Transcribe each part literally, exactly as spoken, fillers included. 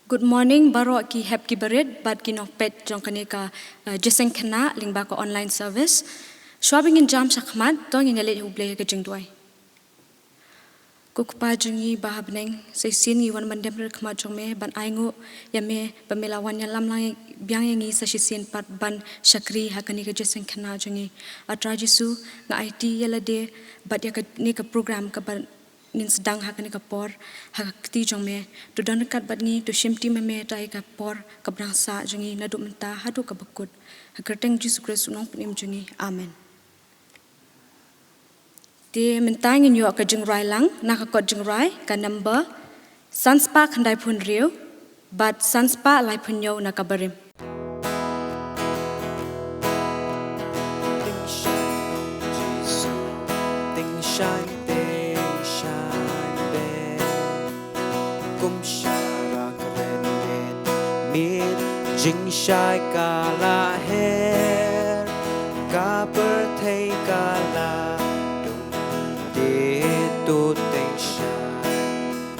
Good morning baroh ki hep ki barit bad ki nongpeit jong kane ka, eh, jingïaseng khynnah lyngba ka online service. Shuwa ba ngin jam shakhmat, to ngin ïaleit ha U Blei ha ka jingduwai. Ko Kpa jong ngi ba ha bneng, sa shisien ngi wan ban dem ha khmat jong me, ban ainguh ïa me ba me la wan ïalam lang biang ïa ngi sa shisien pat ban shakri ha kane ka jingïaseng khynnah jong ngi. A Trai Jisu, nga aiti ïa lade bad ïa kane ka program kaba ngin sdang ha kane ka por ha ka kti jong me. To don ryngkat bad ngi, to shim ti ma me ha kane ka por kaba dang sah jong ngi, naduh mynta haduh kaba kut. Ha ka kyrteng Jisu Khrist U Nongpynim jong ngi. Amen. Te mynta ngin ïoh ka jingrwai lang na ka kot jingrwai ka number san spah khyndai phew hynriew bad san spah lai phew hynñiew na ka barim. Tyngshaiñ Jisu, tyngshaiñ, tyngshaiñ bad kum sharak renget miet, jingshai ka la her, ka pyrthei ka la dum, te to tyngshaiñ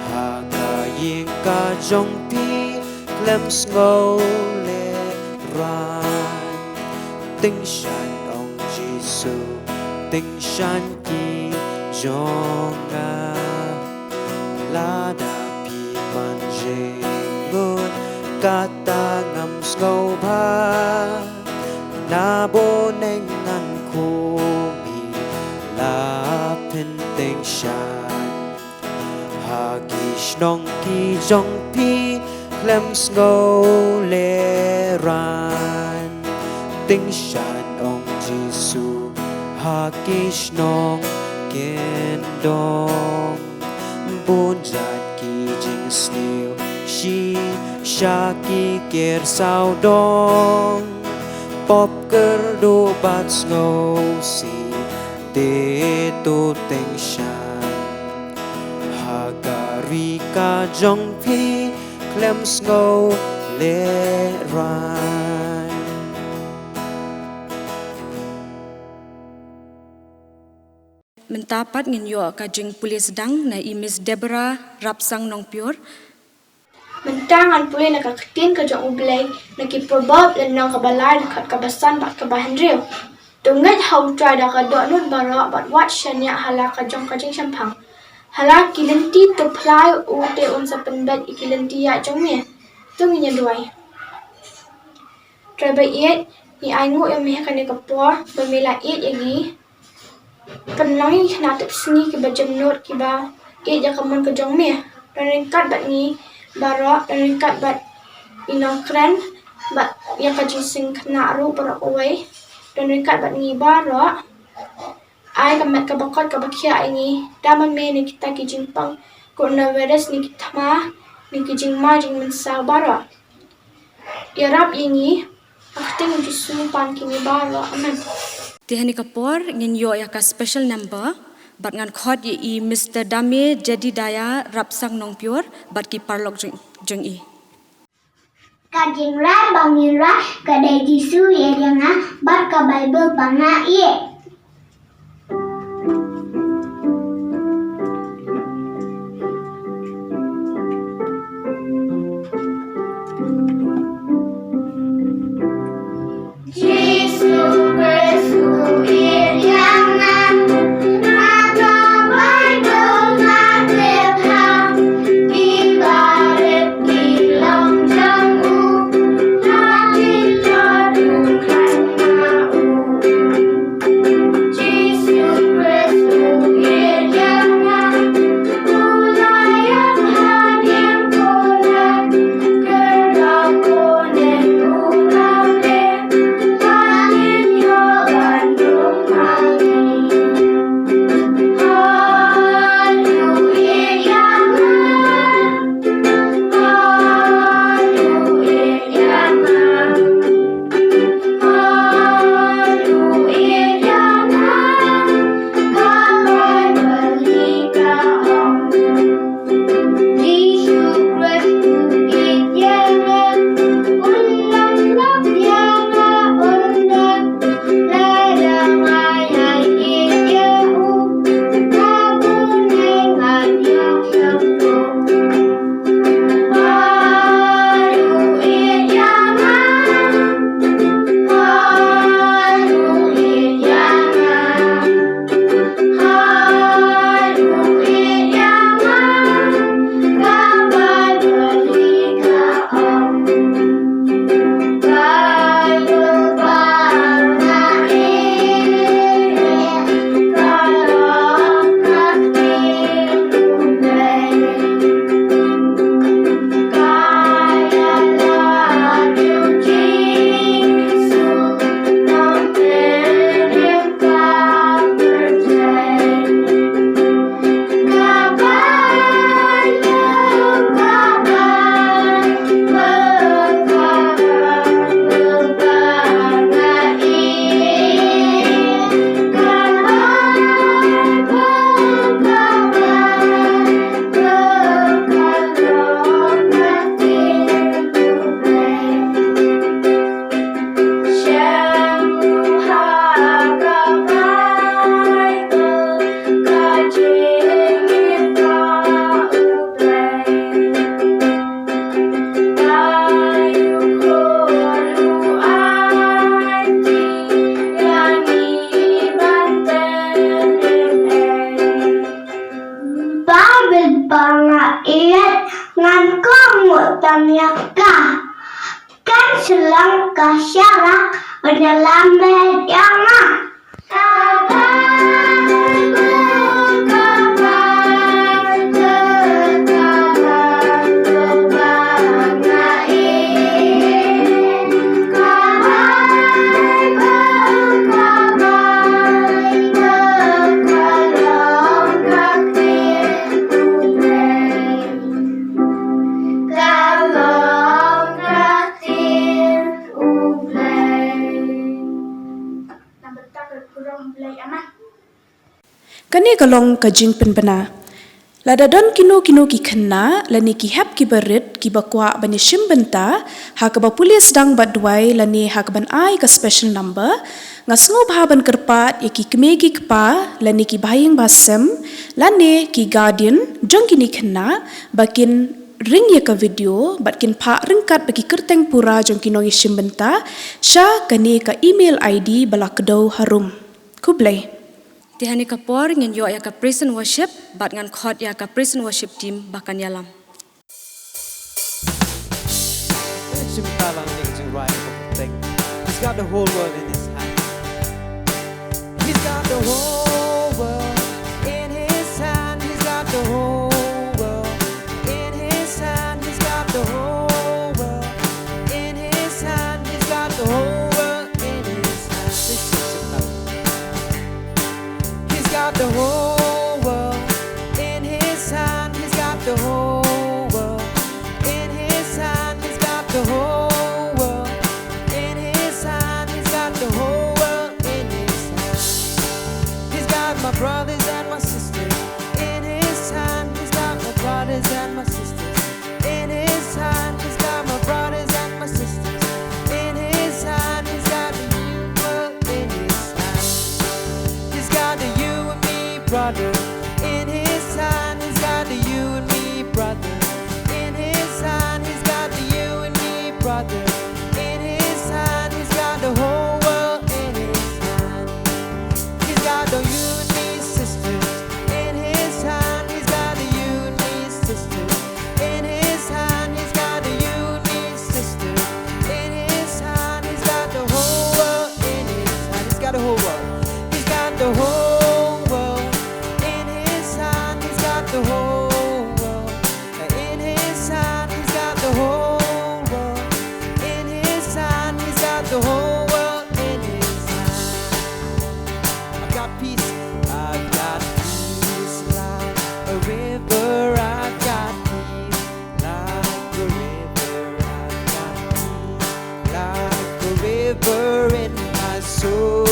ha ka ïing ka jong phi khlem sngew lehrain. Tyngshaiñ ong Jisu, tyngshaiñ ki jong nga. Lada phi man jingmut kata ngam sngewbha, na bneng ngan khmih la phin tyngshaiñ. Ha ki shnong ki jong phi khlem sngew lehrain. Tyngshaiñ ong Jisu, ha ki shnong kyndong bun jait ki jingsniew shisha ki ker sawdong. Pop kyrduh bad sngewsih te to tyngshaiñ. Ha ka ri ka jong phi khlem sngew lehrain. Mynta pat ngin ïoh ka jingpule sdang na i Miss Deborah Rapsang Nongpyor. Mynta ngan pule na ka ktien ka jong U Blei, na ki Proverb lynnong kaba lai dkhot kaba san bad kaba hynriew. To ngeit ha U Trai da ka dohnud baroh bad wat shaniah ha la ka jong ka jingshemphang. Ha la ki lynti to phla ïa u te un sa pynbeit ïa ki lynti ïaid jong me. To ngin ïa duwai. Trai ba ïeit, ngi ainguh ïa me ha kane ka por ba me la ïeit ïa ngi. Pynlong ïa ngi ki khynnah tipsngi kiba jemnud kiba ïeit ïa ka mon ka jong me. Don ryngkat bad ngi baroh, don ryngkat bad i nongkren bad ïa ka jingïaseng khynnah ruh baroh kawei. Don ryngkat bad ngi baroh. Ai ka met kaba koit kaba khiah ïa ngi. Da ma me na kita ki jingpang coronavirus, na ki thma, na ki jingma jingmynsaw baroh. Ïarap ïa ngi, ha ka kyrteng Jisu ngi pan ïa kine baroh. Amen. Te ha kane ka por ngin ïoh ïa ka special number bad ngan khot ïa i Mister Dame Jedidiah Rapsang Nongpyor bad ki paralok jong, jong i. Ka jingrwai ba ngin rwai ka dei Jisu ïeit ïa nga bad ka Baibl ba nga ïeit. Ïa ka, kan shu long ka sharak ban ïalam bad ïa nga. Ka long ka kti u Blei. Namar ka kti u Blei, amen. Kane ka long ka jingpynbna. Lada don kino kino ki khynnah lane ki hep kiba rit kiba kwah ban ïashim bynta ha kaba pule sdang bad duwai lane ha kaban ai ka special number, nga sngewbha ban kyrpad ïa ki kmie ki kpa lane ki bahaïing bahasem lane ki guardian jong kine ki khynnah ba kin ring ïa ka video bad kin phah ryngkat bad ki kyrteng pura jong ki nongïashim bynta sha kane ka email I D ba la kdew harum. Khublei. Te ha kane ka por ngin ïoh ïa ka praise and worship bad ngan khot ïa ka praise and worship team ba kan ïalam. He's got the whole world in his hand. He's got the whole world in his hand. He's got the whole world in his hand. He's got the whole world in his hand. He's got the whole world in his hand. He's got the whole world in his hand. He's got the whole world in his hand. He's got the whole world in his hand. He's got the whole world in his hand. He's got my brothers and my sisters in his hand. He's got my brothers and my sisters in his hand. He's got my brothers and my sisters in his hand. He's got the whole world in his hand. He's got the you and me, brother, in his hand. He's got the you and me, brother, in his hand. He's got the you and me, brother, in his hand. He's got the whole world in his hand. He's got the you and me, sisters, in his hand. He's got the you and me, sisters, in his hand. He's got the you and me, sisters, in his hand. He's got the whole world in his hand. He's got the whole world. He's got the whole world in his hand. He's got the whole world in his hand. He's got the whole world in his hand. He's got the whole world in his hand. I've got peace. I've got peace like a river. I've got peace like a river. I've got peace like a river in my soul.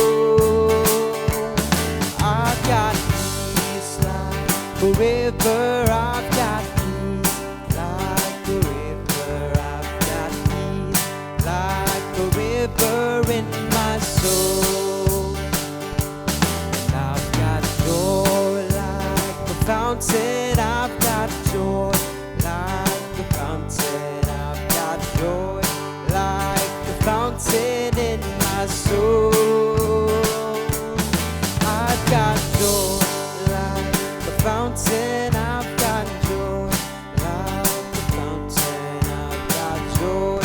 I've got peace like a river. I've got peace like a river. I've got peace like a river in my soul. I've got joy like a fountain. I've got joy like a fountain. I've got joy like a fountain in my soul. I've got joy like a fountain. I've got joy like a fountain. I've got joy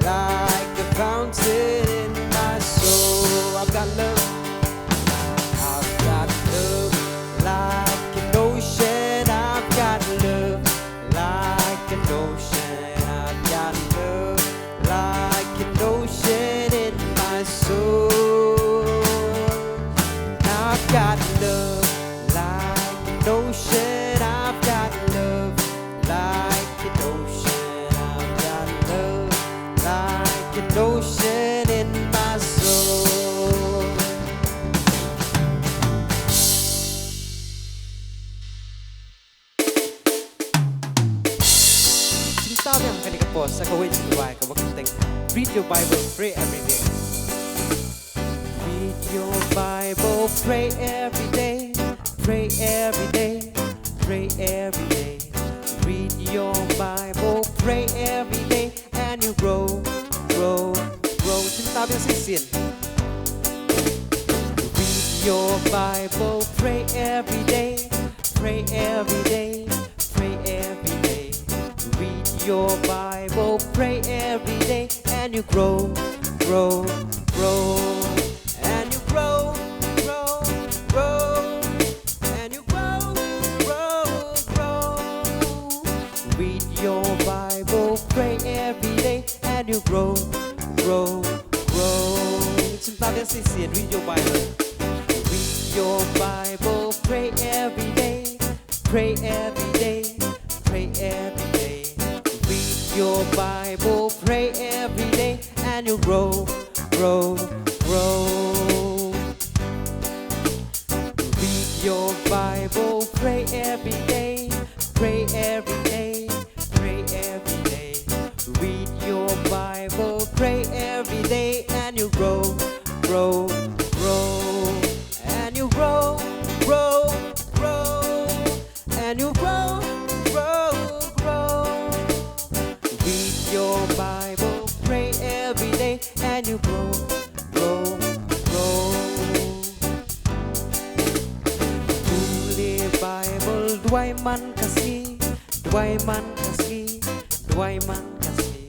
like a fountain in my soul. I've got love. I've got love like an ocean. I've got love like an ocean. I've got love like an ocean in my soul. I've got love like an ocean. I've got love like an ocean. I've got love like an ocean in my soul. Jingstad ïa kane ka por sa kawei jingduwai kaba kyrteng Read Your Bible, Pray Every Day. Read your Bible, pray every day. Pray every day. Pray every day. Read your Bible, pray every day, and you grow, grow, grow. Jingstad ïa shisien. Read your Bible, pray every day. Pray every day, pray every day. Read your Bible, grow, grow, grow. And you grow, grow, grow. And you grow, grow, grow. Read your Bible, pray every day, and you grow, grow, grow. Read your Bible, read your Bible, pray every day, pray every day, pray every day. Read your Bible, pray every day, and you grow, grow, grow. Read your Bible, pray every day, pray every day, pray every day. Read your Bible, pray every day, and you grow, grow, grow. And you grow, grow, grow. And you grow, grow, grow. Read your Bible, pray every day, and you grow, grow, grow. Pule Bible duwai man ka sngi, duwai man ka sngi, duwai man ka sngi.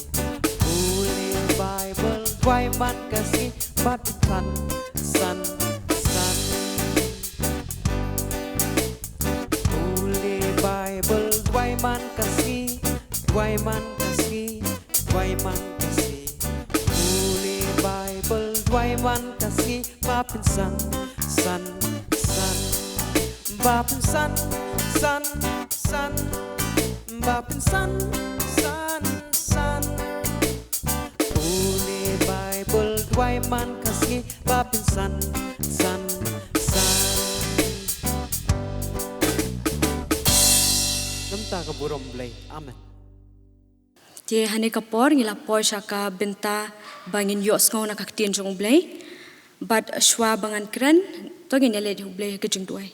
Pule Bible duwai man ka sngi, bad san, san, san. Pule Bible duwai man ka sngi, duwai man ka sngi, duwai man ka sngi. Pule Bible duwai man ka sngi, ba pynsan, san, san. Ba pynsan, san, san. Ba pynsan, san, san. Pule Bible duwai man ka sngi, ba pynsan, san, san. Namar ka burom Blei. Amen. Te hane ka por ngi la poi sha ka bynta ba ngin ïohsngew na ka ktien jong U Blei. Bad shuwa ba ngan kren, to ngin ïaleit ha U Blei ha ka jingduwai.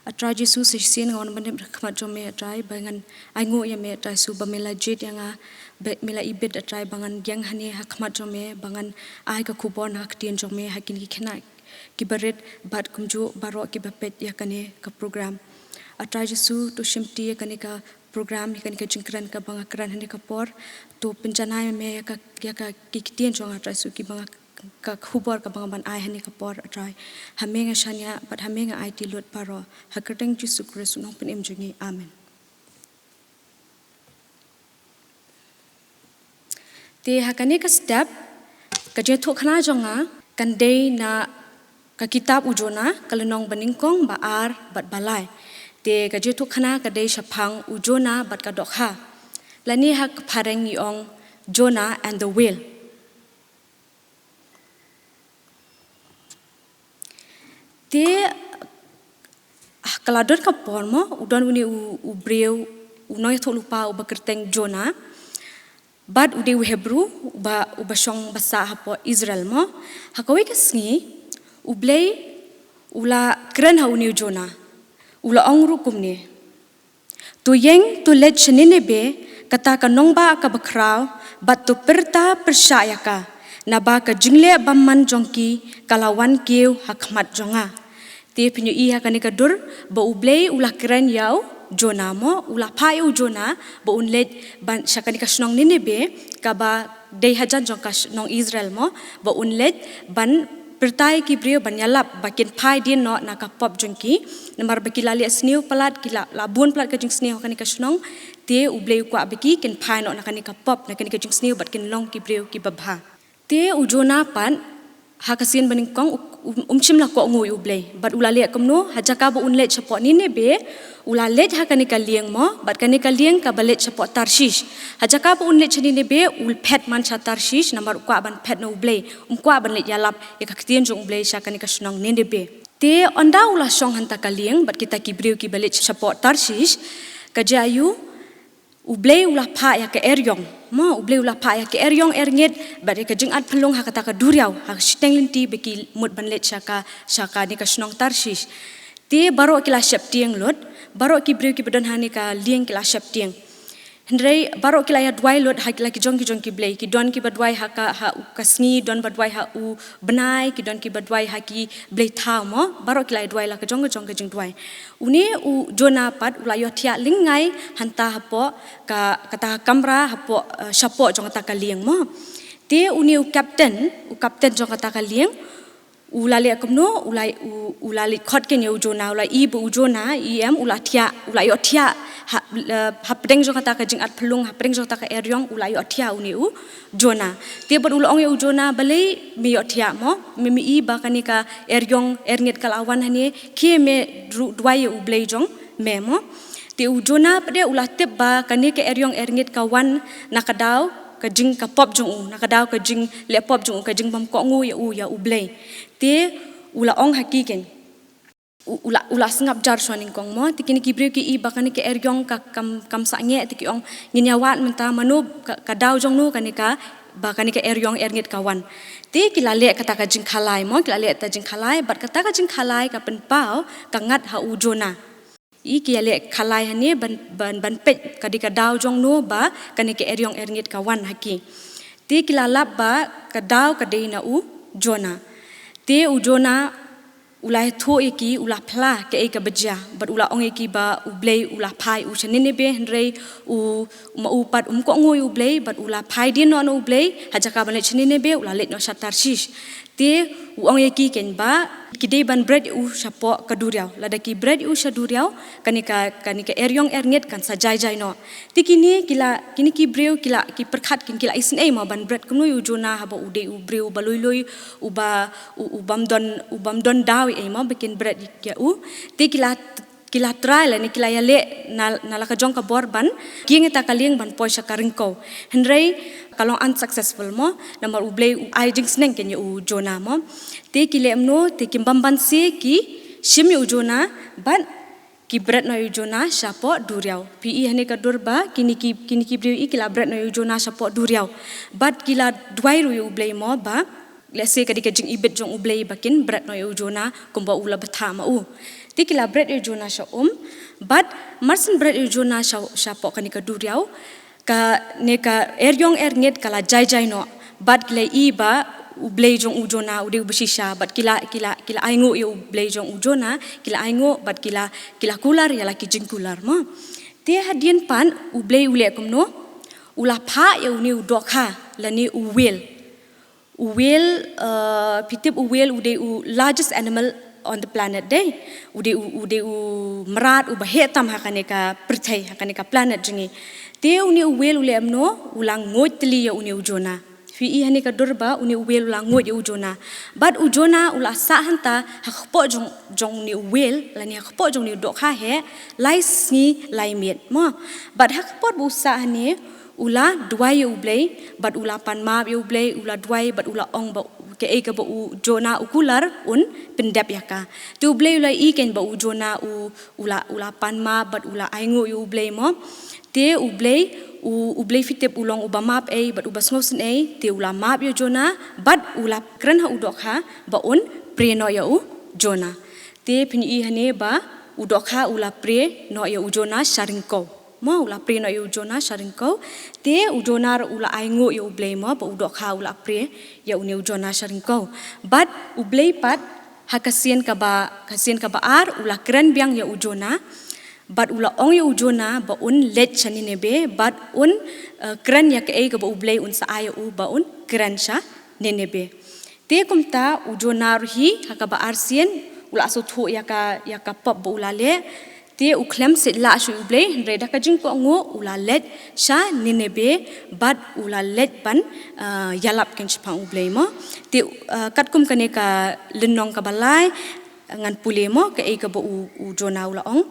A Trai Jisu, sa shisien nga wan ban ïakhmat jong me, A Trai, ba ngan ainguh ïa me, A Trai Jisu, ba me la jied ïa nga, ba me la ibit, A Trai, ba ngan ïeng hane ha khmat jong me, ba ngan ai ka khubor na ka ktien jong me ha kine ki khynnah kiba rit, bad kumjuh baroh kiba peit ïa kane ka program. A Trai Jisu, to shimti ïa kane ka program, ïa kane ka jingkren kaba nga kren hane ka por, to pynjanai me ïa ka, ïa ka ki ktien jong nga, A Trai Jisu, kiba nga ka khubor kaba nga ban ai hane ka por, A Trai. Ha me nga shaniah bad ha me nga aiti lut baroh. Ha ka kyrteng Jisu Khrist U Nongpynim jong ngi. Amen. Te ha kane ka step, ka jingïathuhkhana jong nga kan dei na ka kitab U Jonah, ka lynnong banyngkong, ba ar bad ba lai. Te ka jingïathuhkhana ka dei shaphang U Jonah bad ka dohkha. Lane ha ka phareng ngi ong Jonah and the whale. Te, ah, ka la don ka por mo, u don une u, u briew, u nongïathuhlypa uba kyrteng Jonah. Bad u dei u Hebru, uba, uba shong basa hapoh Israel mo. Ha kawei ka sngi, U Blei u la kren ha une u Jonah. U la ong ruh kumne. To ïeng, to leit sha Nineveh, kata ka nongbah kaba khraw, bad to pyrta pyrshah ïa ka, naba ka jingleh bymman jong ki ka la wan kiew ha khmat jong nga. Te phin ïohi ha kane ka dur, ba U Blei u la kren ïa u Jonah mo, u la phah ïa u Jonah, ba un leit ban sha kane ka shnong Nineveh, kaba dei hajan jong ka shnong Israel mo, ba un leit ban pyrta ïa ki briew ban ïalap ba kin phai dien noh na ka pop jong ki, namar ba ki la leh sniew palat, ki la, la bun palat ka jingsniew ha kane ka shnong, te U Blei u kwah ba ki kin phai noh na kane ka pop, na kane ka jingsniew bad kin long ki briew kiba bha. Te u Jonah pat, ha ka sien banyngkong, u, u, um shym la kohnguh ïa U Blei, bad u la leh kumno, ha jaka ba un leit shapoh Nineveh, u la leit ha kane ka lieng mo, bad kane ka lieng kaba leit shapoh Tarshish. Ha jaka ba un leit sha Nineveh, u phet man sha Tarshish, namar u kwah ban phet na U Blei, um kwah ban leit ïalap ïa ka ktien jong U Blei sha kane ka shnong Nineveh. Te ynda u la shong hangta ka lieng, bad kita ki briew kiba leit shapoh Tarshish, ka jia aïu, U Blei u la phah ïa ka eriong. Mo, U Blei u la phah ïa ka eriong erngit, bad ïa ka jingat phyllung ha kata ka duriaw, ha ka shiteng lynti ba ki mut ban leit sha ka, sha kane ka shnong Tarshish. Te baroh ki la sheptieng lut, baroh ki briew kiba don ha kane ka lieng ki la sheptieng. Hynrei baroh ki la ïa duwai lut ha ki la ki jong ki jong ki blei, ki don kiba duwai ha ka, ha u ka sngi, don ba duwai ha u bnai, ki don kiba duwai ha ki blei thaw mo, baroh ki la ïa duwai la ka jong ka jong ka jingduwai. Une u Jonah pat u la ïohthiah lyngngai hangta hapoh ka, kata ka kamra hapoh, eh, shapoh jong kata ka lieng mo. Te une u captain, u captain jong kata ka lieng, u la leh kumno, u la, u, u la leit khot keiñ ïa u Jonah, u la ïohi ba u Jonah, i em, u la thiah, u la ïoh thiah, ha, eh, hapdeng jong kata ka jingat phyllung, hapdeng jong kata ka eriong, u la ïoh thiah une u Jonah. Te bad u la ong ïa u Jonah, balei me ïoh thiah mo, me, me ïohi ba kane ka eriong ernget ka la wan hangne, khie me ruh duwai ïa u Blei jong me mo. Te u Jonah pat de u la tip ba kane ka eriong ernget ka wan na ka daw ka jing ka pop jong u, na ka daw ka jingleh pop jong u, ka jingbym kohnguh ïa u, ïa u Blei. Te u la ong ha ki keiñ. U, u la, u la sngap jar shuwa nyngkong mo. Te kine ki briew ki ïohi ba kane ka eriong ka kam, kam sangeh, te ki ong ngin ïa wad mynta mano ka, ka daw jong no kane ka, ba kane ka eriong ernget ka wan. Te ki la leh kata ka jingkhalai mo, ki la leh kata jingkhalai, bad kata ka jingkhalai ka pynpaw ka ngat ha u Jonah. Ïa ki ïa leh khalai hangne ban, ban, ban peit ka dei ka daw jong no ba kane ka eriong ernget ka wan ha ki. Te ki la lap ba ka daw ka dei na u Jonah. Te u Jonah u la ïathuh ïa ki, u la phla kaei kaba jia, bad u la ong ïa ki ba u Blei u la phah ïa u sha Nineveh, hynrei u, ma u pat um kohnguh ïa u Blei, bad u la phai dien noh na u Blei, ha jaka ban leit sha Nineveh, u la leit noh sha Tarshish. Te u ong ïa ki keiñ ba ki dei ban bret ïa u shapoh ka duriaw. Lada ki bret ïa u sha duriaw, kane ka, kane ka eriong ernget kan sa jai jai noh. Te kine ki la, kine ki briew ki la, ki pyrkhat keiñ, ki la isynei mo ban bret kumno ïa u Jonah haba u dei u briew uba lui lui, uba, u, u bym don, u bym don daw ei mo ba kin bret ïa u. Te ki la, ki la try lane ki la ïaleh na, na la ka jong ka bor ban kieng ïa kata ka lieng ban poi sha ka ryngkew. Hynrei ka long unsuccessful mo, namar u Blei u ai jingsneng keiñ ïa u Jonah mo. Te ki leh kumno, te kim bam banse ki shim ïa u Jonah, bad ki bret noh ïa u Jonah shapoh duriaw. Phi ïohi hangne ka dur ba kine ki, kine ki briew ïohi ki la bret noh ïa u Jonah shapoh duriaw. Bad ki la duwai ruh ïa u Blei mo ba lehse ka dei ka jingibit jong u Blei ba kin bret noh ïa u Jonah kumba u la bthah ma u. Te ki la bret ïa u Jonah sha um, bad mar syn bret ïa u Jonah sha, shapoh kane ka duriaw, kane ka eriong ernget ka la jai jai noh, bad ki la ïohi ba u Blei jong u Jonah u dei uba shisha, bad ki la, ki la, ki la ainguh ïa u Blei jong u Jonah, ki la ainguh, bad ki la, ki la kular ïa la ki jingkular mo. Te hadien pat u Blei u leh kumno, u la phah ïa une u dohkha lane u whale. U whale, eh, phi tip u whale u dei u largest animal on the planet dei. U dei u, u dei u mrad uba heh tam ha kane ka pyrthei, ha kane ka planet jong ngi. Te une u whale u leh kumno, u la nguid tylli ïa une u Jonah. Phi ïohi hangne ka dur ba une u whale u la nguid ïa u Jonah. Bad u Jonah u la sah hangta ha kpoh jong, jong une u whale, lane ha kpoh jong une u dohkha heh, lai sngi lai miet mo. Bad ha kpoh ba u sah hangne, u la duwai ïa u Blei, bad u la pan map ïa u Blei, u la duwai, bad u la ong ba kaei kaba u Jonah u kular un pyndep ïa ka. Te u Blei u la ïohi keiñ ba u Jonah u, u la, u la pan map, bad u la ainguh ïa u Blei mo. Te u Blei, u, u Blei phi tip u long uba map ei, bad uba sngewsynei, te u la map ïa u Jonah, bad u la kren ha u dohkha ba un prie noh ïa u Jonah. Te phin ïohi hangne ba u dohkha u la prie noh ïa u Jonah sha ryngkew. Mo, u la prie noh ïa u Jonah sha ryngkew. Te u Jonah ruh u la ainguh ïa u Blei mo, ba u dohkha u la prie ïa une u Jonah sha ryngkew. Bad u Blei pat ha ka sien kaba, ka sien kaba ar, u la kren biang ïa u Jonah. Bad u la ong ïa u Jonah ba un leit sha Nineveh, bad un, eh, kren ïa kaei kaba u Blei un sa ai ïa u ba un kren sha Nineveh. Te kumta u Jonah ruh hi ha kaba arsien, u la sngewthuh ïa ka, ïa ka pop ba u la leh. Te u khlem sait lah shuh ïa u Blei, hynrei da ka jingkohnguh u la leit sha Nineveh, bad u la leit ban, ah, ïalap keiñ shaphang u Blei mo. Te, ah, katkum kane ka lynnong kaba lai, ngan pule mo, kaei kaba u, u Jonah u la ong.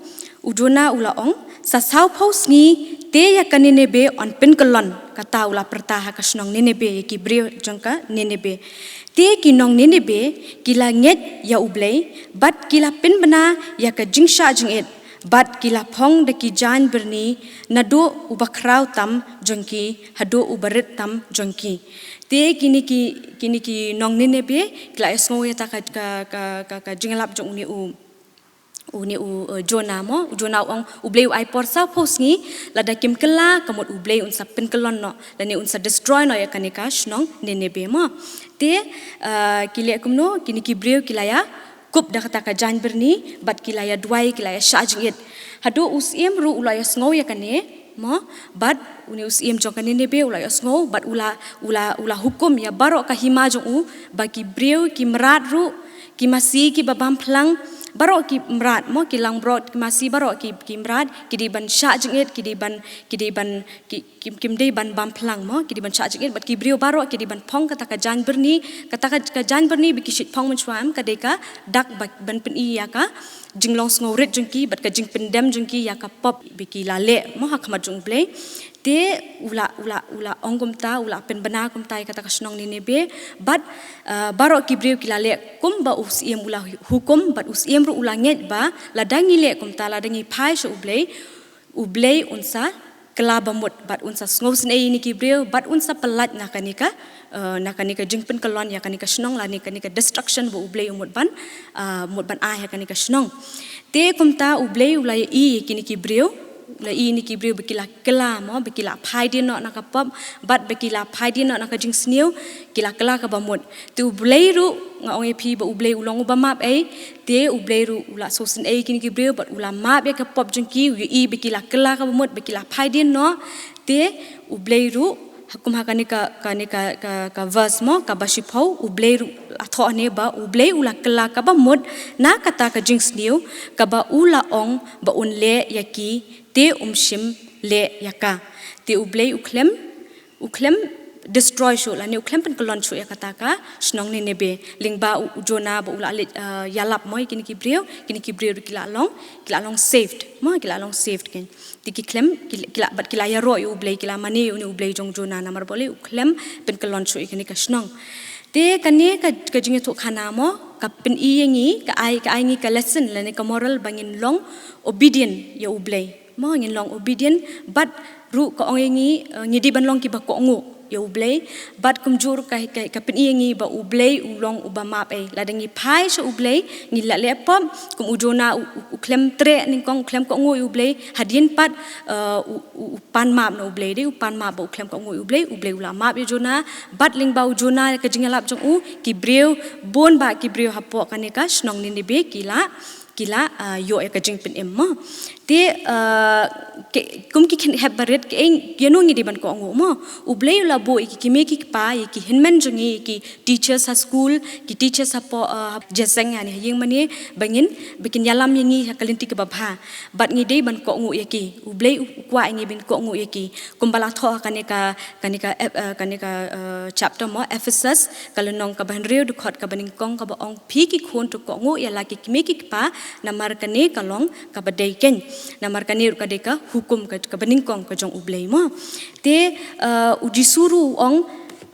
U Jonah u la ong, sa sawphew sngi, te ïa ka Nineveh yn pynkyllon, kata u la pyrta ha ka shnong Nineveh, ïa ki briew jong ka Nineveh. Te ki nong Nineveh, ki la ngeit ïa u Blei, bad ki la pynbna ïa ka jingshah jingit, bad ki la phong da ki jaiñ byrni, naduh uba khraw tam jong ki, haduh uba rit tam jong ki. Te kine ki, kine ki nong Nineveh, ki la ïasngew ïa kata ka, ka, ka, ka, ka jingïalap jong une u, une u, eh, Jonah mo, u Jonah u ong, u Blei u ai por sawphew sngi, lada kim kylla, ka mut u Blei un sa pynkyllon noh, lane un sa destroy noh ïa kane ka shnong Nineveh mo. Te, eh, ki leh kumno, kine ki briew ki la ïakup da kata ka jaiñ byrni, bad ki la ïaduwai, ki la ïashah jingit. Haduh u syiem ruh u la ïasngew ïa kane, Mo, bad une u syiem jong ka Nineveh u la ïohsngew, bad u la, u la, u la hukum ïa baroh ka hima jong u, ba ki briew, ki mrad ruh, ki masi, ki ba bam phlang, baroh ki mrad, mo, ki langbrot, ki masi, baroh ki, ki mrad, ki dei ban shah jingit, ki dei ban, ki dei ban, ki, ki, kim dei ban bam phlang, mo, ki dei ban shah jingit, bad ki briew baroh, ki dei ban phong kata ka jaiñ byrni, kata ka, ka jaiñ byrni ba ki shait phong mynshuwa em, ka dei ka dak ba, ban pyni ïa ka jinglong sngewrit jong ki, bad ka jingpyndem jong ki ïa ka pop ba ki la leh, mo, ha khmat jong U Blei. Te u la, u la, u la ong kumta, u la pynbna kumta ïa kata ka shnong Nineveh, bad, ah, baroh ki briew ki la leh kumba u syiem u la hukum, bad u syiem ruh u la ngeit ba, lada ngi leh kumta, lada ngi phai sha U Blei, U Blei un sa kylla bamut, bad un sa sngewsynei ïa kine ki briew, bad un sa pyllait na kane ka, eh, na kane ka jingpynkyllon ïa kane ka shnong, lane kane ka destruction ba U Blei u mut ban, ah, mut ban ai ha kane ka shnong. Te kumta U Blei u la ïohi ïa kine ki briew, u la ïohi ïa kine ki briew ba ki la kylla, mo, ba ki la phai dien noh na ka pop, bad ba ki la phai dien noh na ka jingsniew, ki la kylla kaba mut. Te U Blei ruh, nga ong ïa phi ba U Blei u long uba map ei, te U Blei ruh u la sngewsynei ïa kine ki briew, bad u la map ïa ka pop jong ki, u ïohi ba ki la kylla kaba mut, ba ki la phai dien noh, te U Blei ruh, ha kum ha kane ka, kane ka, ka, ka verse, mo, kaba shiphew, U Blei ruh, la thoh hangne ba, U Blei u la kylla kaba mut, na kata ka jingsniew, kaba u la ong, ba un leh ïa ki, te um shym leh ïa ka. Te U Blei u khlem, u khlem destroy shuh, lane u khlem pynkyllon shuh ïa kata ka shnong Nineveh. Lyngba u, u Jonah ba u la leit, eh, ïalap, mo, ïa kine ki briew, kine ki briew ruh ki la long, ki la long saved, mo, ki la long saved kein. Te ki khlem, ki, ki la, bad ki la ïaroh ïa U Blei, ki la mane ïa une U Blei jong u Jonah, namar balei u khlem pynkyllon shuh ïa kane ka shnong. Te kane ka, ka jingïathuhkhana, mo, ka pyni ïa ngi, ka ai, ka ai ngi ka lesson, lane ka moral ba ngin long obedient ïa U Blei. Mo, ngin long obedient, bad ruh ka ong ïa ngi, eh, ngi dei ban long kiba kohnguh ïa U Blei, bad kumjuh ka, ka, ka pyni ïa ngi ba U Blei u long uba map ei. Lada ngi phai sha U Blei, ngi la leh pop, kum u Jonah u, u, u khlem treh nyngkong, u khlem kohnguh ïa U Blei, hadien pat, eh, u, u, u pan map na U Blei, dei u pan map ba u khlem kohnguh ïa U Blei, U Blei u la map ïa u Jonah, bad lyngba u Jonah ka jingïalap jong u, ki briew, bun bah ki briew hapoh kane ka shnong Nineveh ki la, ki la, ah, ïoh ïa ka jingpynim, mo. Te, ah, ke, kum ki khynhep barit, kein, ïano ngi dei ban kohnguh, mo. U Blei u la buh ïa ki kmie ki kpa, ïa ki hynmen jong ngi, ïa ki teachers ha school, ki teachers hapoh, ah, jingïaseng, ïa ne ha ïing mane, ba ngin, ba kin ïalam ïa ngi ha ka lynti kaba bha. Bad ngi dei ban kohnguh ïa ki. U Blei u kwah ïa ngi ban kohnguh ïa ki. Kumba la thoh ha kane ka, kane ka, eh, eh, kane ka, eh, chapter, mo, Ephesus, ka lynnong kaba hynriew, dkhot kaba nyngkong, kaba ong, phi ki khun to kohnguh ïa la ki kmie ki kpa, namar kane ka long kaba dei kein. Namar kane ruh ka dei ka hukum ka, kaba nyngkong ka jong U Blei, mo. Te, eh, U Jisu ruh u ong,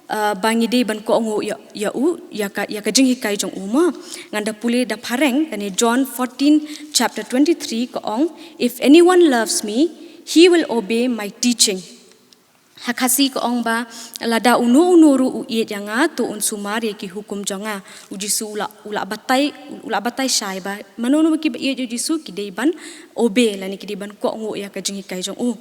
eh, ba ngi dei ban kohnguh ïa, ïa u, ïa ka, ïa ka jinghikai jong u, mo. Ngan da pule da phareng, kane John fourteen, chapter twenty-three, ka ong, "If anyone loves me, he will obey my teaching." Ha Khasi ka ong ba, lada uno uno ruh u ïeit ïa nga, to un sumar ïa ki hukum jong nga. U Jisu u la, u la batai, u la batai shai ba, mano mano kiba ïeit ïa U Jisu, ki dei ban obey, lane ki dei ban kohnguh ïa ka jinghikai jong u.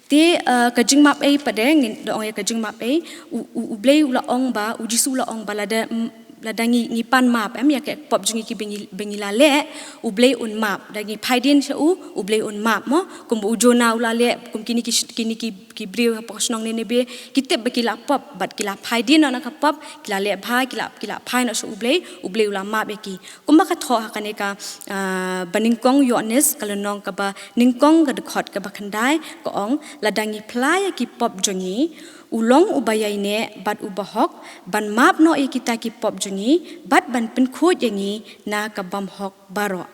Te, eh, ka jingmap ei pat de, ngin da ong ïa ka jingmap ei, u, u, U Blei u la ong ba, U Jisu u la ong ba lada, mm, lada ngi, ngi pan map, em, ïa ka pop jong ngi kiba ngi, ba ngi la leh, U Blei un map. Da ngi phai dien sha u, U Blei un map, mo. Kumba u Jonah u la leh, kum kine ki, kine ki, ki briew hapoh shnong Nineveh, ki tip ba ki la pop, bad ki la phai dien noh na ka pop, ki la leh bha, ki la, ki la phai noh sha U Blei, U Blei u la map ïa ki. Kumba ka thoh ha kane ka, ah, ba nyngkong Ïoannis, ka lynnong kaba nyngkong ka dkhot kaba khyndai, ka ong, lada ngi phla ïa ki pop jong ngi, u long uba ïaineh bad uba hok, ban map noh ïa kita ki pop jong ngi, bad ban pynkhuid ïa ngi na ka bymhok baroh.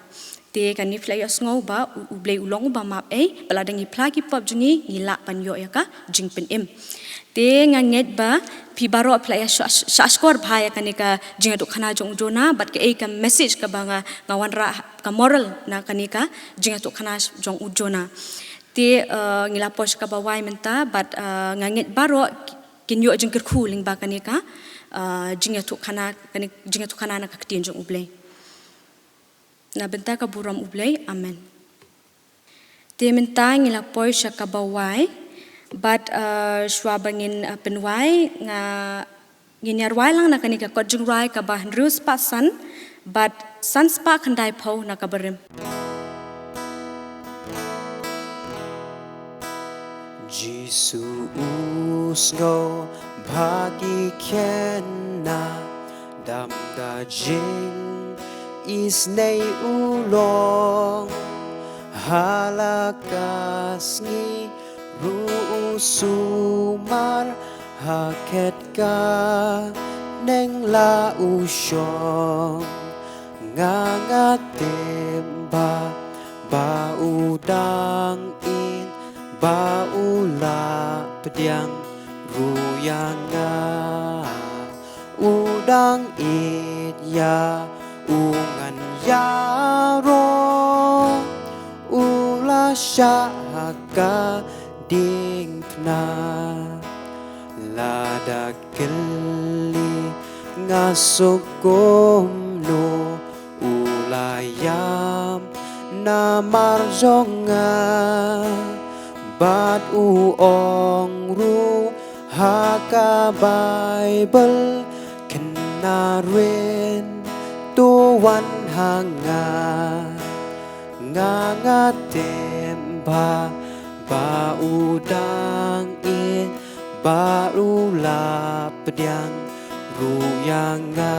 Te kane phi la ïohsngew ba U, U Blei u long uba map ei, ba lada ngi phla ki pop jong ngi, ngi lah ban ïoh ïa ka jingpynim. Te nga ngeit ba phi baroh phi la ïa shah, shah, shahshkor bha ïa kane ka jingïathuhkhana jong u Jonah, bad kaei ka message kaba nga, nga wanrah ka moral na kane ka jingïathuhkhana jong u Jonah. Te, eh, ngi la poi sha kaba wai mynta, bad, eh, nga ngeit baroh kin ïoh jingkyrkhu lyngba kane ka, eh, jingïathuhkhana, kane jingïathuhkhana na ka ktien jong U Blei. Na bynta ka burom U Blei, amen. Te mynta ngi la poi sha kaba wai, bad, eh, shuwa ba ngin, eh, pynwai, nga, ngin ïa rwai lang na kane ka kot jingrwai kaba hynriew spah san, bad san spah khyndai phew na kaba rim. Jisu u sngew ba ki khynnah dam da jingisynei, u long ha la ka sngi ruh u sumar ha khet ka neng la u shong. Nga nga tip ba, ba u dang ïeit, ba u la pdiang ruh ïa nga. U dang ïeit ïa u ngan ïaroh, u la shah ha ka diengphna. Lada kylli nga suk kumno, u la ïam namar jong nga. Bad u ong ruh ha ka Baibl, kynmaw rin, to wan ha nga. Nga nga tip ba, ba u dang ïeit, ba u la pdiang ruh ïa nga.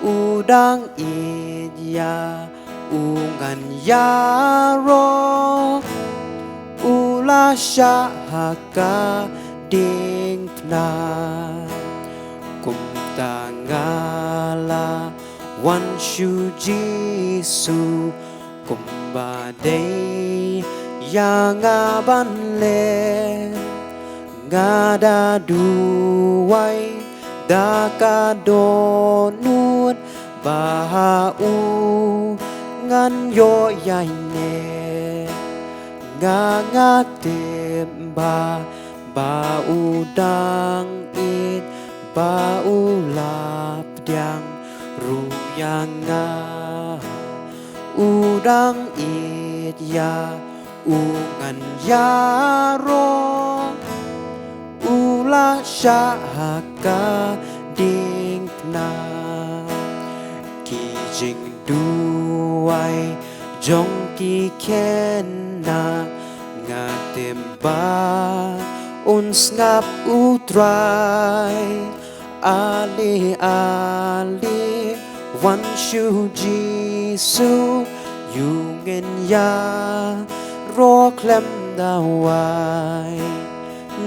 U dang ïeit ïa u ngan ïaroh, u la shah ha ka diengphna. Kumta nga la wan sha u Jisu, kumba dei ïa nga ban leh. Nga da duwai da ka dohnud ba ha u ngan ïoh ïaineh. Nga nga tip ba, ba u dang ïeit, ba u la pdiang ruh ïa nga. U dang ïeit ïa u ngan ïaroh, u la shah ha ka diengphna. Ki jingduwai jong ki khynnah, nga tip ba un sngap u Trai. Ale ale, wan sha u Jisu, ïa u ngin ïaroh khlem da wai.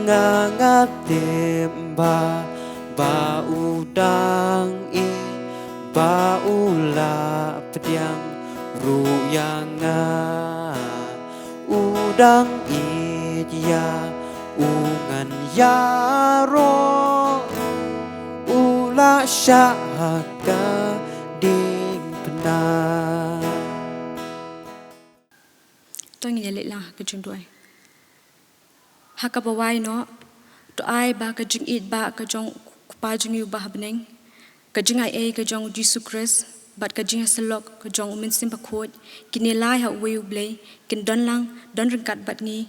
Nga nga tip ba, ba u dang ïeit, ba u la pdiang ruh ïa nga. U dang ïeit ïa u ngan ïaroh, u la shah ha ka diengphna. To ngin ïa leit lang ha ka jingduwai. Ha kaba wai noh, to ai ba ka jingïeit ba ka jong u Kpa jong ngi uba ha bneng, ka jingaiei ka jong u Jisu Khrist, bad ka jingïasyllok ka jong u Mynsiem Bakhuid, kine lai ha uwei U Blei, kin don lang, don ryngkat bad ngi,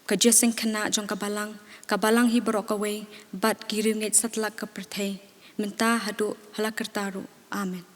ka jingïaseng khynnah jong ka Balang, ka Balang hi baroh kawei, bad ki riewngeit satlak ka pyrthei, mynta haduh hala karta ruh. Amen.